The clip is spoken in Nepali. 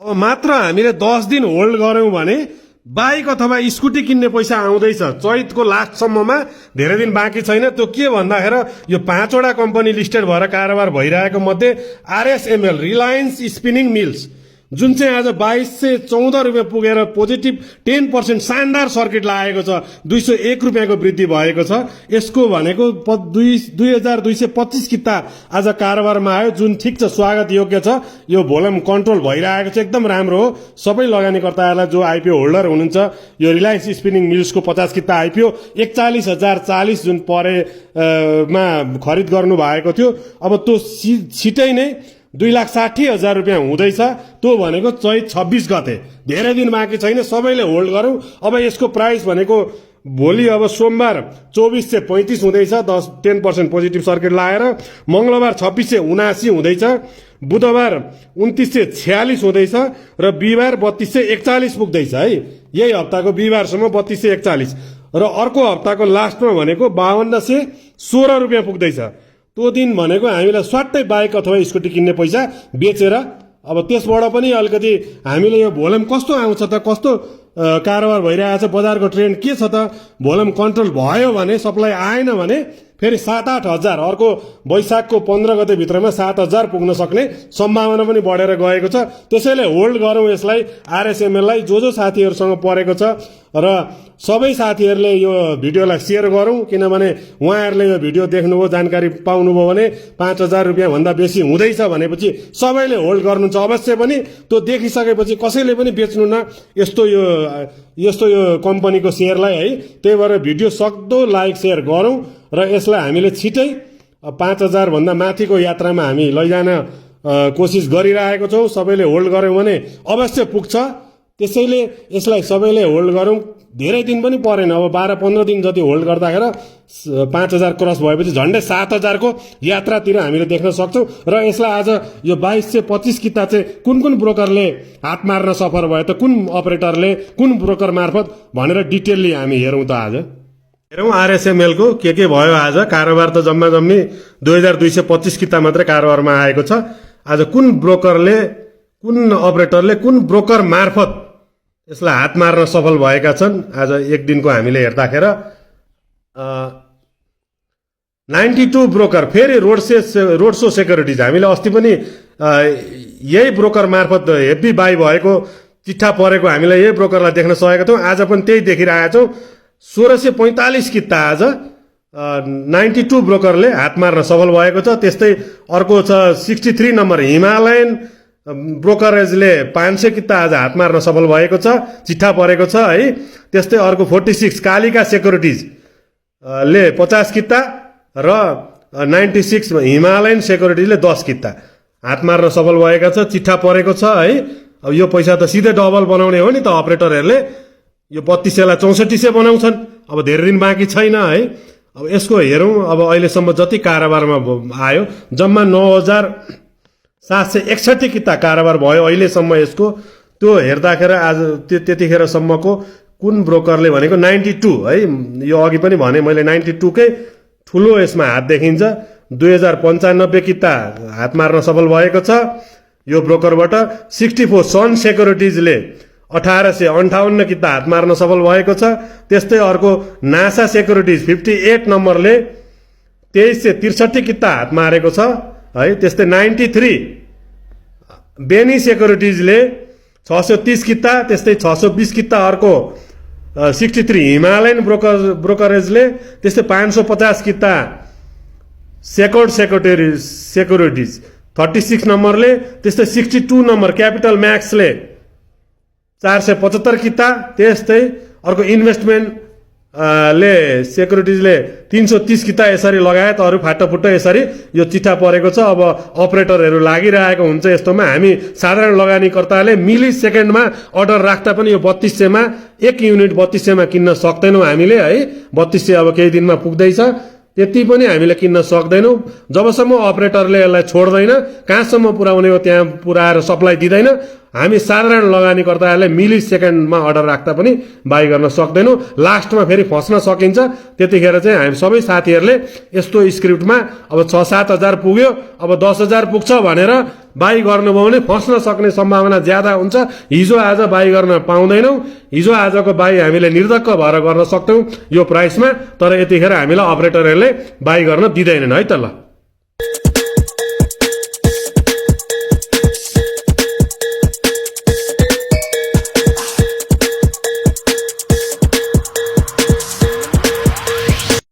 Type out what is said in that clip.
अब मात्र हामीले 10 दिन होल्ड गर्यौं भने बाइक अथवा स्कुटी किन्ने पैसा आउँदैछ। चैतको लास्टसम्ममा धेरै दिन बाँकी छैन। त्यो के भन्दाखेरि यो 5 वटा कम्पनी लिस्टेड भएर कारोबार भइरहेको मध्ये आरएसएमएल रिलायन्स स्पिनिङ मिल्स जुन चाहिँ आज 2214 रुपियाँ पुगेर पोजिटिभ 10% शानदार सर्किट लागेको छ, 201 रुपियाँको वृद्धि भएको छ। यसको भनेको 2225 किता आज कारोबारमा आयो, जुन ठिक छ, स्वागत योग्य छ। यो भोल्युम कन्ट्रोल भइरहेको छ, एकदम राम्रो हो। सबै लगानीकर्ताहरूलाई जो आइपिओ होल्डर हुनुहुन्छ, यो रिलायन्स स्पिनिङ मिल्सको 50 किता आइपिओ 41,040 जुन मा खरिद गर्नु भएको थियो, अब त्यो छिटै नै 2,60,000 रुपियाँ हुँदैछ। त्यो भनेको चैत 26 गते, धेरै दिन बाँकी छैन। सबैले होल्ड गरौँ। अब यसको प्राइस भनेको भोलि अब सोमबार 2435 हुँदैछ, 10% पोजिटिभ सर्किट लागेर। मंगलबार 2679 हुँदैछ, बुधबार 2946 हुँदैछ र बिहिबार 3241 पुग्दैछ है। यही हप्ताको बिहिबारसम्म 3241 र अर्को हप्ताको लास्टमा भनेको 5216 रुपियाँ पुग्दैछ। त्यो दिन भनेको हामीलाई स्वाट्टै बाइक अथवा स्कुटी किन्ने पैसा बेचेर अब त्यसबाट पनि अलिकति हामीले यो भोल्युम कस्तो आउँछ त, कस्तो कारोबार भइरहेछ, बजारको ट्रेन्ड के छ त, भोल्युम कन्ट्रोल भयो भने, सप्लाई आएन भने फेरि 7-8 हजार अर्को वैशाखको 15 गते भित्रमा 7,000 पुग्न सक्ने सम्भावना पनि बढेर गएको छ। त्यसैले होल्ड गरौँ यसलाई, आरएसएमएललाई। जो साथीहरूसँग परेको छ र सबै साथीहरूले यो भिडियोलाई सेयर गरौँ, किनभने उहाँहरूले यो भिडियो देख्नुभयो, जानकारी पाउनुभयो भने 5,000 रुपियाँ भन्दा बेसी हुँदैछ भनेपछि सबैले होल्ड गर्नुहुन्छ अवश्य पनि। त्यो देखिसकेपछि कसैले पनि बेच्नु न यस्तो यो कम्पनीको सेयरलाई है। त्यही भएर भिडियो सक्दो लाइक सेयर गरौँ र यसलाई हामीले छिटै 5,000 भन्दा माथिको यात्रामा हामी लैजान कोसिस गरिरहेको छौँ। सबैले होल्ड गर्यौँ भने अवश्य पुग्छ। त्यसैले यसलाई सबैले होल्ड गरौँ। धेरै दिन पनि परेन, अब 12-15 दिन जति होल्ड गर्दाखेरि 5,000 क्रस भएपछि झन्डै 7,000 को यात्रातिर हामीले देख्न सक्छौँ। र यसलाई आज यो 2225 किता चाहिँ कुन ब्रोकरले हात मार्न सफल भयो त, कुन अपरेटरले, कुन ब्रोकर मार्फत भनेर डिटेलली हामी हेरौँ त। आज हेरौँ आरएसएमएल को के भयो। आज कारोबार त जम्मा 2225 किता मात्रै कारोबारमा आएको छ। आज कुन ब्रोकरले, कुन अपरेटरले, कुन ब्रोकर मार्फत यसलाई हात मार्न सफल भएका छन्। आज एक दिनको हामीले हेर्दाखेरि 92 ब्रोकर, फेरि रोड शो सेक्युरिटिज, हामीले अस्ति पनि यही ब्रोकर मार्फत हेभी बाई भएको चिट्ठा परेको हामीलाई यही ब्रोकरलाई देख्न सकेका थियौँ। आज पनि त्यही देखिरहेका छौँ। 1645 किता आज 92 ब्रोकरले हात मार्न सफल भएको छ। त्यस्तै अर्को छ 63 नम्बर हिमालयन ब्रोकरेजले 500 किता आज हात मार्न सफल भएको छ, चिट्ठा परेको छ है। त्यस्तै अर्को 46 कालिका सेक्युरिटिज ले 50 किता र 96 हिमालयन सेक्युरिटिजले 10 किता हात मार्न सफल भएका छ, चिट्ठा परेको छ है। अब यो पैसा त सिधै डबल बनाउने हो नि त अपरेटरहरूले। यो 3200लाई 6400 बनाउँछन्। अब धेरै दिन बाँकी छैन है। अब यसको हेरौँ। अब अहिलेसम्म जति कारोबारमा आयो जम्मा 9,761 किता कारोबार भयो अहिलेसम्म यसको। त्यो हेर्दाखेरि आज त्यतिखेरसम्मको कुन ब्रोकरले भनेको 92 है। यो अघि पनि भने मैले 92 कै ठुलो यसमा हात देखिन्छ। 2095 किता हात मार्न सफल भएको छ यो ब्रोकरबाट। 64 सन सेक्युरिटिजले 1858 किता हात मार्न सफल भएको छ। त्यस्तै अर्को नासा सेक्युरिटिज 58 नम्बरले 2363 किता हात मारेको छ है। त्यस्तै 93 बेनी सेक्युरिटिजले 630 किता, त्यस्तै 620 किता अर्को 63 हिमालयन ब्रोकरेजले, त्यस्तै 550 किता सेक्युर्ड सेक्युरिटिज 36 नम्बरले, त्यस्तै 62 नम्बर क्यापिटल म्याक्सले 475 किता, त्यस्तै अर्को इन्भेस्टमेन्ट ले सेक्युरिटिजले 330 किता यसरी लगायत अरू फाटाफुट्टा यसरी यो चिट्ठा परेको छ। अब अपरेटरहरू लागिरहेको हुन्छ यस्तोमा। हामी साधारण लगानीकर्ताले मिली सेकेन्डमा अर्डर राख्दा पनि यो 3200 मा 1 युनिट 3200 मा किन्न सक्दैनौँ हामीले है। 3200 अब केही दिनमा पुग्दैछ। त्यति पनि हामीले किन्न सक्दैनौँ जबसम्म अपरेटरले यसलाई छोड्दैन, कहाँसम्म पुर्याउने हो त्यहाँ पुर्याएर सप्लाई दिँदैन। हामी साधारण लगानीकर्ताहरूले मिली सेकेन्डमा अर्डर राख्दा पनि बाई गर्न सक्दैनौँ। लास्टमा फेरि फस्न सकिन्छ। त्यतिखेर चाहिँ हामी सबै साथीहरूले यस्तो स्क्रिप्टमा अब 6-7 हजार पुग्यो, अब 10 हजार पुग्छ भनेर बाई गर्नुभयो भने फस्न सक्ने सम्भावना ज्यादा हुन्छ। हिजो आज बाई गर्न पाउँदैनौँ। हिजो आजको बाई हामीले निर्धक्क भएर गर्न सक्छौँ यो प्राइसमा, तर यतिखेर हामीलाई अपरेटरहरूले बाई गर्न दिँदैनन् है त। ल